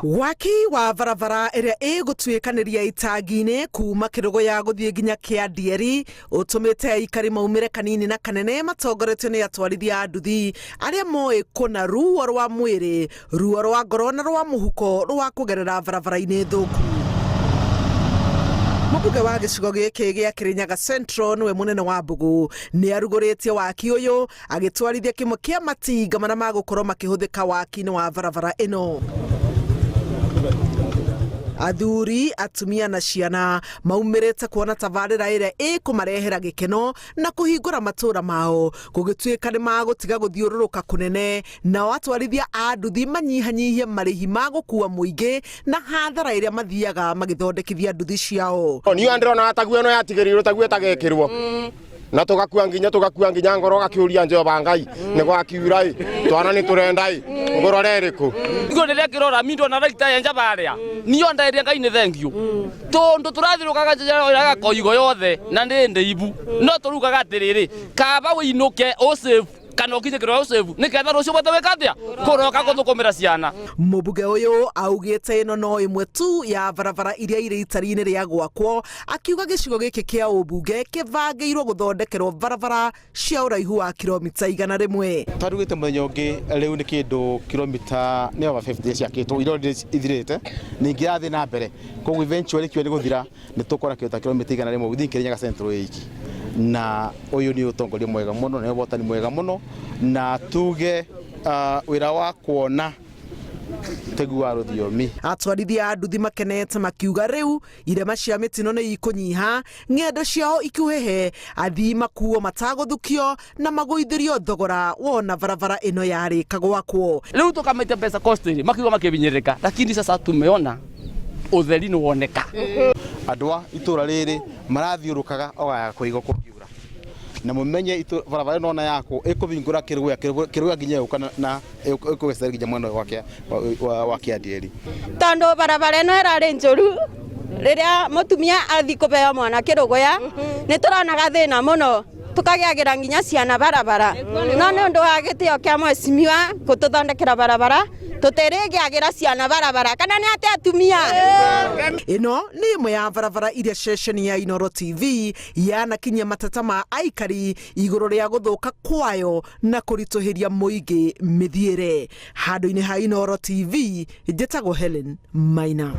Waki wa barabara ĩrĩa ĩgũtuĩkanĩria itangi-inĩ kuma Kĩrũgũya gũthiĩ nginya Kĩandieri ũtũmĩte aikari maumĩre kanini na kanene matongoretio nĩ atwarithia a nduthi arĩa moĩ kũna ruo rwa mwĩrĩ, ruo rwa ngoro na rwa mũhuko rwa kũgerera barabara-inĩ thũku. Mũmbunge wa gĩcigo gĩkĩ gĩa Kĩrĩnyaga Central nĩwe mũnene wa Mbũgũ nĩ arugũrĩtie waki ũyũ agĩtwarithia kĩmwe kĩa matinga marĩa magũkorwo makĩhũthĩka waki-inĩ wa barabara ĩno. Athuri, atumia na ciana maumĩrĩte kuona tabarĩra ĩrĩa ĩkũmarehera gĩkeno na kũhingũra matũra mao gũgĩtuĩka nĩ magũtiga gũthiũrũrũka kũnene, nao atwarithia a nduthi manyihanyihie marĩhi ma gũkua mũingĩ na hathara ĩrĩa mathiaga magĩthondekithia nduthi ciao. Niĩ ndĩrona taguo ĩno yatigĩrĩirwo taguo ĩtagekĩrwo na tũgakua nginya tũgakua nginya ngoro ũgakĩũria Jehova Ngai nĩ gwakiura ĩ twana nĩ tũrenda ĩ ngũrore ĩrĩkũ. Igũrũ rĩrĩa ngĩrora mi ndona raita yenja barĩa niyo ndaĩria Ngai nĩ thengiũ tondũ tũrathiũrũkaga njĩra ya koigo yothe na nĩ ndĩibu no tũrugaga atĩrĩrĩ kaba wĩinũke ũsave kana ũkinye kĩrĩa ũsave nĩgetha rũciũ ũhote gwĩka atĩa kũroka gũthũkũmĩra ciana. Mũmbunge ũyũ augĩte ĩno no ĩmwe tu ya barabara iria irĩ itari-inĩ rĩa gwakwo, akiuga gĩcigo gĩkĩ kĩa ũmbunge kĩbangĩirwo gũthondekerwo barabara cia ũraihu wa kiromita 100. Twarugĩte mũthenya ũngĩ rĩu nĩ kĩndũ kiromita nĩ over 50 ciakĩtwo iria already ithirĩte ningĩ irathiĩ na mbere koguo eventually kiuga nĩ gũthira nĩ tũkora kĩndũ ta kiromita 100 within Kirinyaga Central ĩ iki na ũyũ nĩ ũtongoria mwega mũno nĩ ũhotani mwega mũno na tuge wĩra wa kuona tegu wa rũthiomi. Atwarithia a nduthi makenete makiuga rĩu irema cia mĩtino nĩ ikũnyiha, ng'endo ciao ikuhĩhe, athii makuo matagũthukio na magũithĩrio thogora wona barabara ĩno yarĩka gwakwo. Rĩu tũkamaitia mbeca cost rĩ makiuga makĩbinyĩrĩrĩka, lakini sasa tumeona ũtheri nĩ woneka. Andũ a itũra rĩrĩ marathiũrũkaga ogaya kũigwo kũngiura na mũmenye barabara ĩno ona yakwo ĩkũhingũra Kĩrũgũya Kĩrũgũya nginya ĩgũka na ĩkũgecera nginya mwena wa Kĩandieri. Tondũ barabara ĩno ĩrarĩ njũru rĩrĩa mũtumia athiĩ kũheo mwana Kĩrũgũya nĩ tũronaga thĩna mũno tũkagĩagĩra nginya ciana barabara no nĩ ũndũ wa gĩtĩo kĩa mheshimiwa gũtũthondekera barabara tũtirĩgĩagĩra ciana barabara kana nĩ atĩ atumia. Ĩno nĩ ĩmwe ya barabara iria ceceni ya Inooro TV yanakinyia mateta ma aikari igũrũ rĩa gũthũka kwayo na kũritũhĩria mũingĩ mĩthiĩre. Handũ-inĩ ha Inooro TV, njĩtagwo Helen Maina.